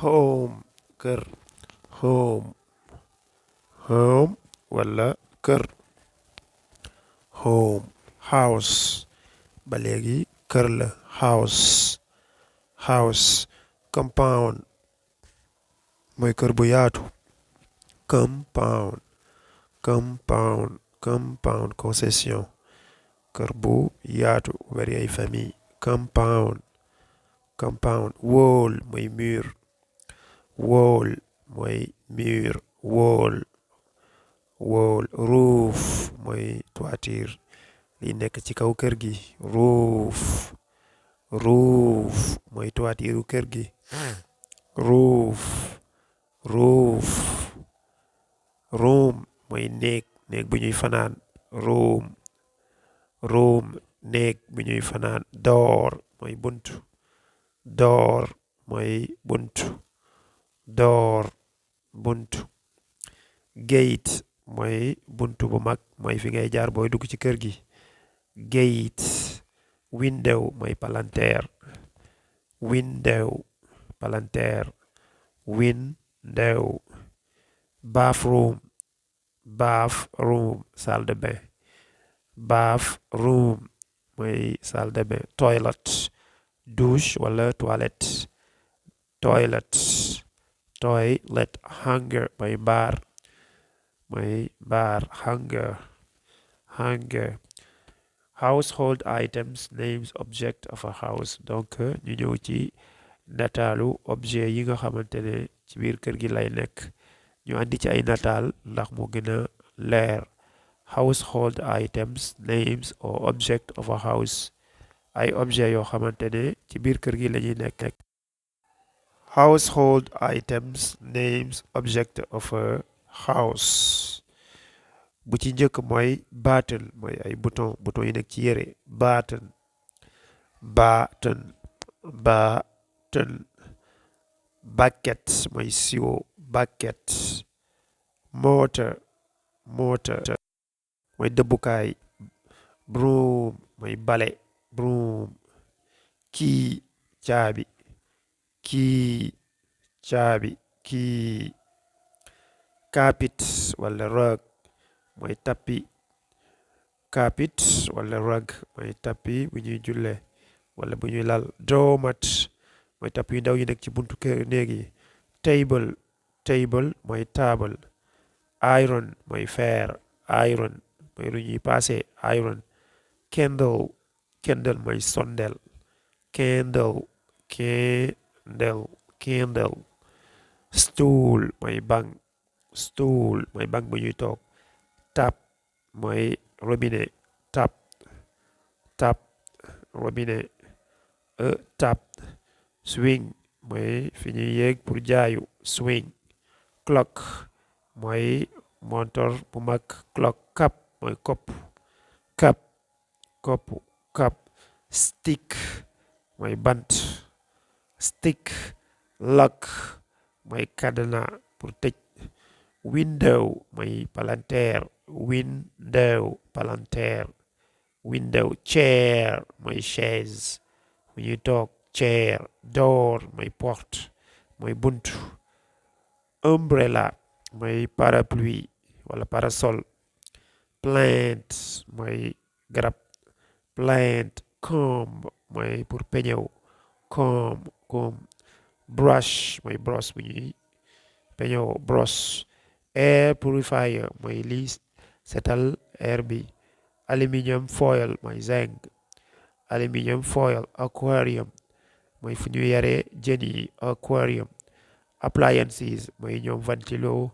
home keur. home home wala keur. home house ba léegi kër la. house compound mooy kër bu yaatu. compound concession kër bu yaatu bari ay famille. compound wall mooy mur. roof mooy toiture li nekk ci kaw kër gi. roof mooy toiture kër gi. roof room mooy néeg bu ñuy fanaan. room néeg bu ñuy fanaan. door mooy buntu. gate mooy buntu bu mag mooy fi ngay jaar booy dugg ci kër gi. gate window mooy palanteer. bathroom salle de bain. bathroom mooy salle de bain. toilet douche wala toilette. hunger mooy baar. hunger household items names object of a house. donc ñu ñëw ci nataalu objet yi nga xamante ne ci biir kër gi lay nekk. ñu andi ci ay nataal ndax mu gën a leer. household items names or object of a house ay objet yoo xamante ne ci biir kër gi lañuy nekk. household items names object of a house bu ci njëkk mooy button mooy ay bouton yi nekk ci yére. button bucket mooy siwo. motor mooy dëbbukaay. broom mooy bale. key caabi. carpet wala rug mooy tapis. mooy tapis bu ñuy jullee wala bu ñuy lal. doormat mooy tapis yu ndaw yi nekk ci buntu kër néeg yi. table mooy table. iron mooy fer. mooy lu ñuy paase iron. candle mooy sondel. stool mooy banc. bu ñuy toog. tap mooy robinet. robinet. tap swing mooy fi ñuy yéeg pour jaayu. swing clock mooy montor bu mag. clock cap mooy kopp. stick mooy bant. lock mooy cadenas pour tëj. window mooy palanteer. chair mooy chaise bu ñuy toog. chair door mooy porte mooy buntu. umbrella mooy parapluie wala parasol. plant mooy garab. comb mooy pour peñew. comb brush mooy brosse bu ñuy peñew. air purifier mooy lii setal air bi. aluminium foil mooy zinc. aquarium mooy fu ñuy yaree jën yi. aquarium appliances mooy ñoom ventilo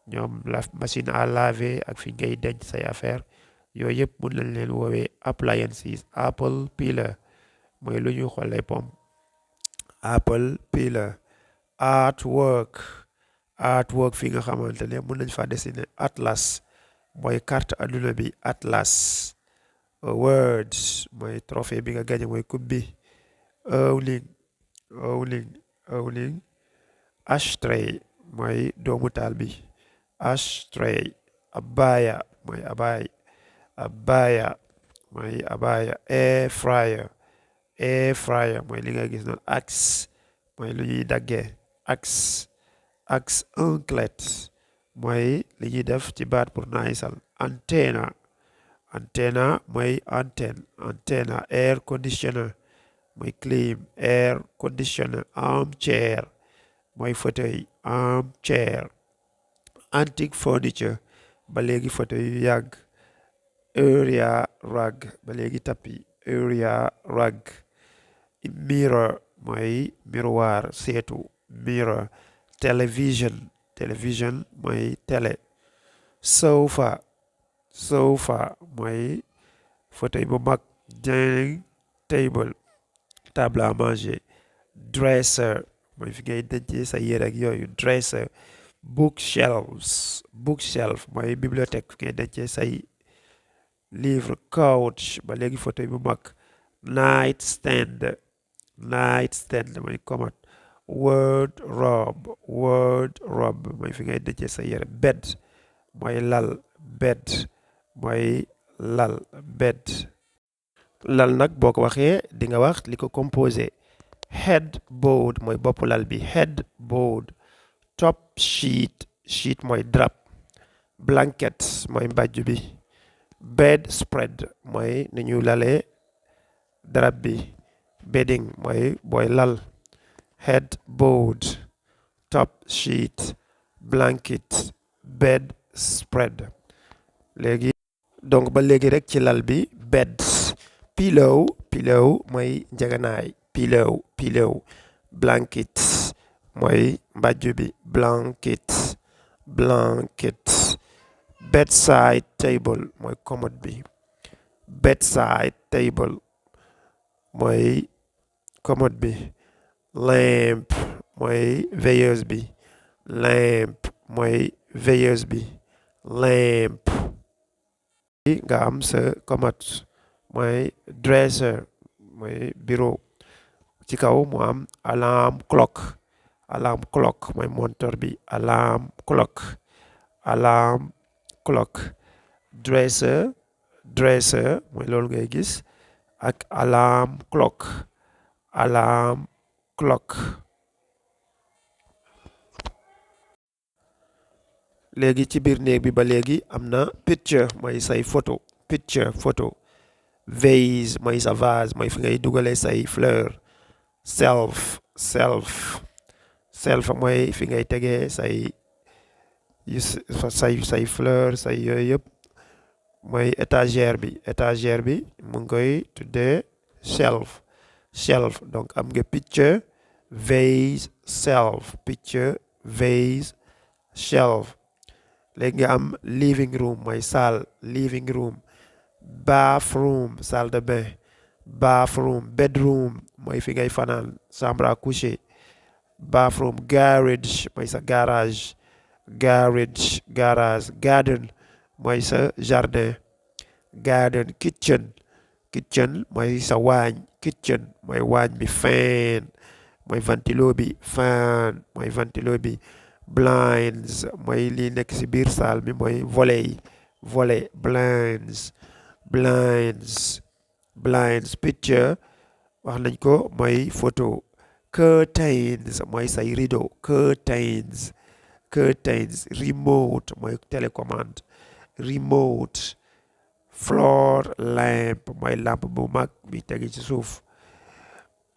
ñoom la machine à laver ak fi ngay denc say affaire yooyu yëpp mun nañ leen woowee appliances. apple peeler mooy lu ñuy xollee pomme. artwork fi nga xamante ne mun nañ fa dessiner atlas mooy carte adduna bi. atlas awards mooy trophée bi nga gagné mooy coupe bi. awning ashtray mooy doomu taal bi. abaya mooy air fryer mooy li nga gis noonu. axe mooy lu ñuy daggee. axe axe anglais mooy li ñuy def ci baat pour naayisal. Antenna antenna mooy antenne. Antenna air conditioner mooy clim. Air conditioner. Armchair mooy fauteuil. Armchair. Antique furniture ba léegi fauteuil yu yàgg. Area rug ba léegi tapis. Area rug. Mirror mooy miroir seetu. Mirror. Television television mooy télé. Sofa sofa mooy fauteuil bu mag. Dining table table à manger. Dresser mooy fi ngay dencee sa yére ak yooyu. Dresser. Bookshelves bookshelf mooy bibliothèque fi ngay dencee say livre. Couch ba léegi fauteuil bu mag. Nightstand nightstand mooy commode. Wardrobe wardrobe mooy fi ngay dencee sa yére. Bed mooy lal. Bed mooy lal. Bed. Lal nag boo ko waxee di nga wax li ko composé. Headboard mooy bopp lal bi. Headboard. Top sheet sheet mooy drap. Blanket mooy mbàjj bi. Bedspread mooy ni ñu lalee drap bi. Bedding mooy booy lal. Headboard. Top sheet. Blanket. Bedspread. léegi donc ba léegi rek ci lal bi. Bed. Pillow pillow mooy njeganaay. Pillow. Blanket mooy mbàjju bi. Blanket. Bedside table mooy commode bi. Bedside table mooy commode bi. Lamp mooy veilleuse bi. Lamp mooy veilleuse bi. Lamp. nga am sa commode mooy dresser mooy bureau. ci kaw mu am alarm clock. Alarm clock mooy monteur bi. Alarm clock. Dresser mooy loolu ngay gis ak alarm clock. léegi ci biir néeg bi ba léegi am na picture mooy say photo. Photo. Vase mooy sa vase mooy fi ngay dugale say fleur. Shelf mooy fi ngay tegee say fleur say yooyu yëpp mooy étagère bi mu ngi koy tuddee shelf. Donc am nga picture vase shelf. léegi nga am living room mooy salle. Bathroom salle de bain. Bedroom mooy fi ngay fanaan. Chambre à coucher. Bathroom. Garage mooy sa garage. Garden mooy sa jardin. Kitchen mooy sa waañ. mooy waañ bi. Fan mooy ventilo bi. Blinds mooy li nekk ci biir salle bi mooy volet. Blinds. Picture wax nañ ko mooy photo. Curtains mooy say rideau. Curtains. Remote mooy télécommande. Floor lamp mooy lampe bu mag bi tege ci suuf.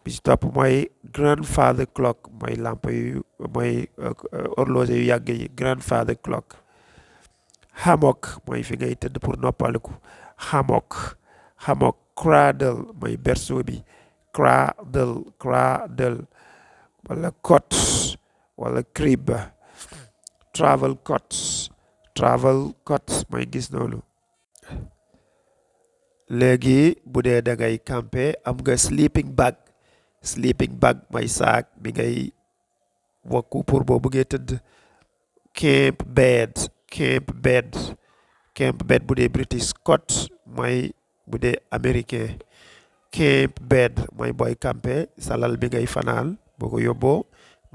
bi ci topp mooy grandfather clock mooy lampe yu mooy horloger yu yàgg yi. Grandfather clock. Hammock mooy fi ngay tëdd pour noppaliku. Hammock. Cradle mooy berceau bi. Cradle wala cot wala crib. Travel cot mooy gis noonu. léegi bu dee da ngay camper am nga sleeping bag mooy saak bi ngay wokku pour boo bëggee tëdd. Camp bed bu dee British. Cot mooy bu dee américain. Camp bed mooy booy camper sa lal bi ngay fanaan boo ko yóbboo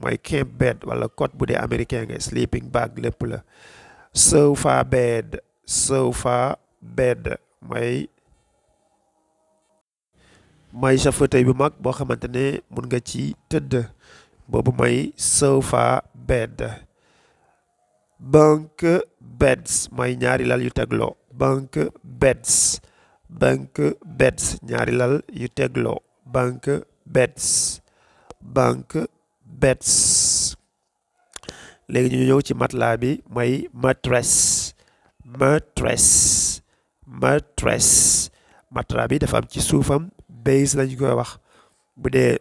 mooy camp bed wala cot bu dee américain nga. Sleeping bag lépp la. Sofa bed mooy sa fauteuil bu mag boo xamante ne mun nga ci tëdd. boobu mooy sofa bed. bunk beds mooy ñaari lal yu tegloo. bunk beds. bunk beds ñaari lal yu tegloo. bunk beds. bunk beds. léegi ñu ñëw ci matelas bi mooy mattress. mattress. mattress. matelas bi dafa am ci suufam base lañu koy wax. bu dee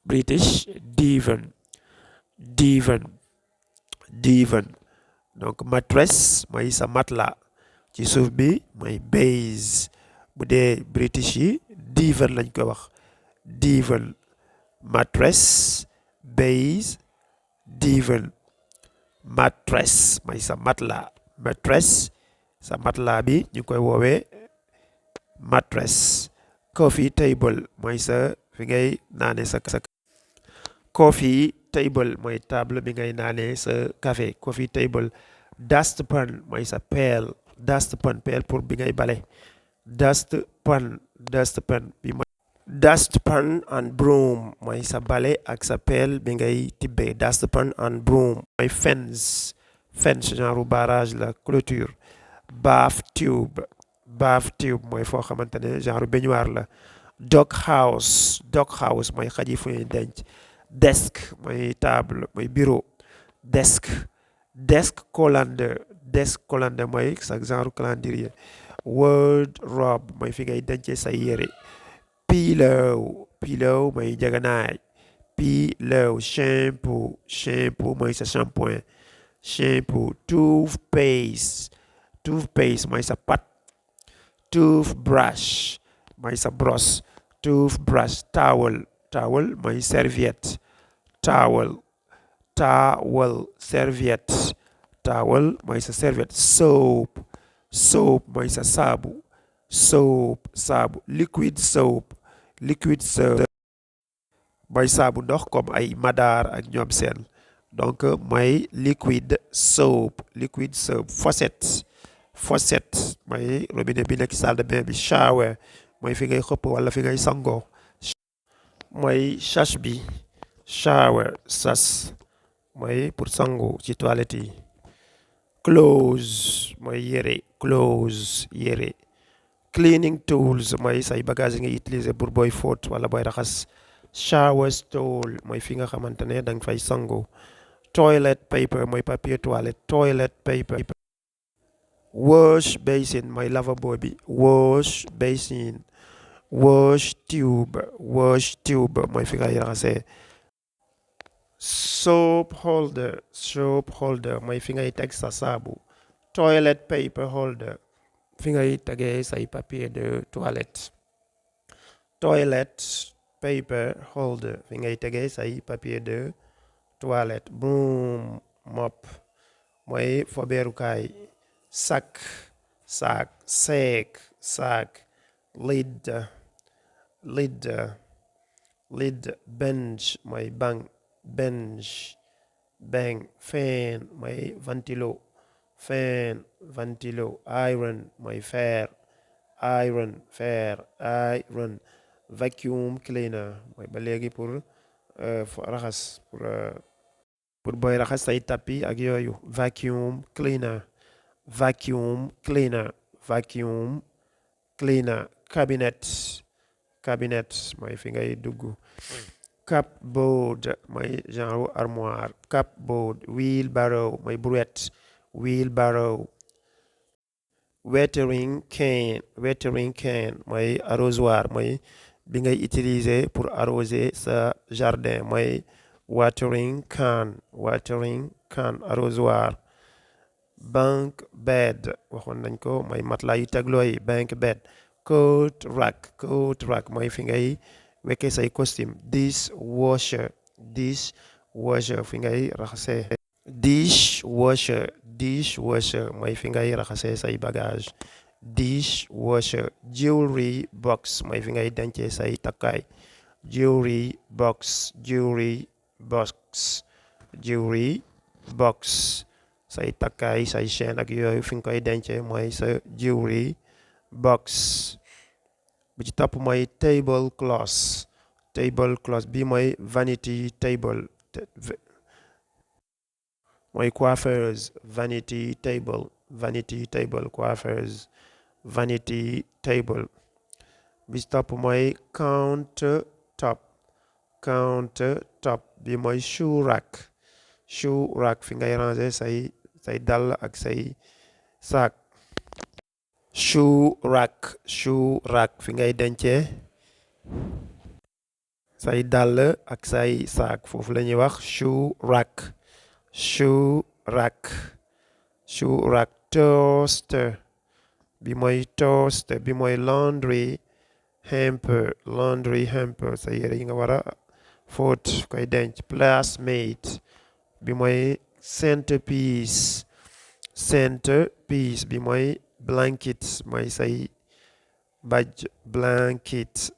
British divan. divan. divan. donc mattress mooy sa matelas ci suuf bi mooy base. bu dee British yi divan lañ koy wax. divan. mattress. base. divan. mattress mooy sa matelas. mattress sa matelas bi ñu koy woowee mattress. coffee table mooy sa fi ngay naane sa coffee table mooy table bi ngay naane sa café. coffee table. dustpan mooy sa pelle. dustpan pelle pour bi ngay bale. dustpan. dustpan bi mooy dustpan and broom mooy sa bale ak sa pelle bi ngay tibbee. dustpan and broom mooy fence. fence genre barrage la clôture. bath tube. bath tube mooy foo xamante ne genre baignoire la. dog house. dog house mooy xaj yi fu ñuy denc. desk mooy table mooy bureau. desk. desk colander. desk colander mooy sa genre calendrier. wardrobe mooy fi ngay dencee say yére. pillow. pillow mooy njaganaay. pillow. shampoo. shampoo mooy sa shampoing. shampoo. toothpaste. toothpaste mooy sa pat. toothbrush mooy sa brosse. toothbrush. towel. towel mooy serviette. towel. towel. serviette. towel mooy sa serviette. soap. soap mooy sa saabu. soap. saabu. liquid soap. liquid soap mooy saabu ndox comme ay Madar ak ñoom seen. donc mooy liquid soap. liquid soap. faucette. faucette mooy robinet bi nekk salle de bain bi. shower mooy fi ngay xëpp wala fi ngay sangoo. mooy chasse bi. shower sas mooy pour sangu ci toilette yi. clothes mooy yére. clothes yére. cleaning tools mooy say bagage yi ngay utiliser pour booy fóot wala booy raxas. shower stall mooy fi nga xamante ne danga fay sangu. toilet paper mooy papier toilette. toilet paper. wash basin mooy lavabo bi. wash basin. wash tube. wash tube mooy fi ngay raxasee. soap holder. soap holder mooy fi ngay teg sa saabu. toilet paper holder fi ngay tegee say papier de toilette. toilet paper holder fi ngay tegee say papier de toilette. broom mop mooy fobeerukaay. sac. sac. seek. sac. lid. lid. lid. bench mooy banc. bench. banc. fan mooy ventilo. fan. ventilo. iron mooy fer. iron fer. iron. vacuum cleaner mooy ba léegi pour raxas pour booy raxas say tapis ak yooyu. vacuum cleaner. vacuum cleaner. vacuum cleaner. cabinet. cabinet mooy fi ngay dugg. cupboard mooy genre armoire. cupboard. wheelbarrow mooy brouette. wheelbarrow. watering can. watering can mooy arrosoir mooy bi ngay utiliser pour arroser sa jardin mooy watering can. watering can arrosoir. bank bed waxoon nañ ko mooy matelas yu tegloo yi. bank bed. coat rack. coat rack mooy fi ngay wekkee say costume. dish washer. dish washer fi ngay raxasee. dish washer. dish washer mooy fi ngay raxasee say bagage. dish washer. jewelry box mooy fi ngay dencee say takkaay. jewelry box. jewelry box. jewelry box say takkaay say chaîne ak yooyu fi nga koy dencee mooy sa jewelry box. bi ci topp mooy table cloth. table cloth bi mooy vanity table. mooy coiffeuse, vanity table coiffeuse, vanity table. bi ci topp mooy counter top bi mooy shoe rack fi ngay ranger say dàll ak say saak. shoe rack fi ngay dencee say dàll ak say saak, foofu la ñuy wax shoe rack. Toaster bi mooy laundry hamper sa yére yi nga war a fóot koy denc. Plasmate bi mooy centerpiece bi mooy blanket mooy say baj. Blanket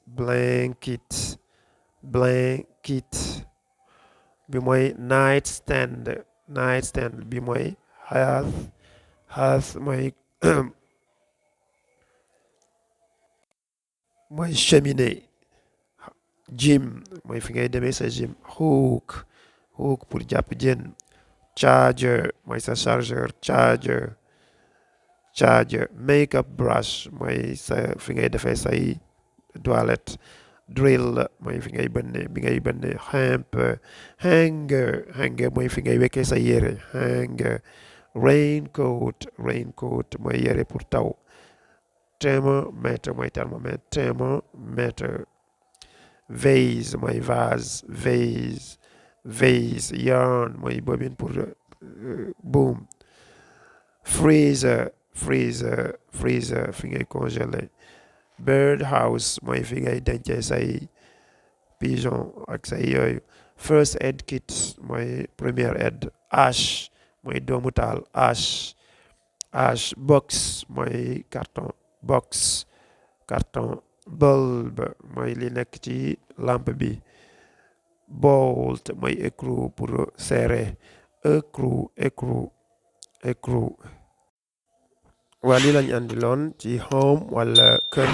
bi mooy nightstand bi mooy hearth mooy mooy cheminée. Jeum mooy fi ngay demee sa gym. Hook pour jàpp jën. Charger mooy sa chargeur. Charger makeup brush mooy sa fi ngay defee say toilette. Drill mooy fi ngay bënne. Hanger mooy fi ngay wekkee sa yére. Hanger. Raincoat mooy yére pour taw. Thermometer mooy thermomètre. Vase mooy vase. Yarn mooy bobine pour buum. Freezer fi ngay congelé. Bird house mooy fi ngay dencee say pigeon ak say yooyu. First aid kit mooy premier aide. Ash mooy doomu taal. Ash box mooy carton. Bulb mooy li nekk ci lampe bi. Bolt mooy écrou pour serrer. Écrou. waa lii lañ andiloon ci home wala kër.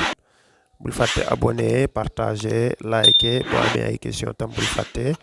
bul fàtte abonné partager liker boo amee ay question tam bul fàtte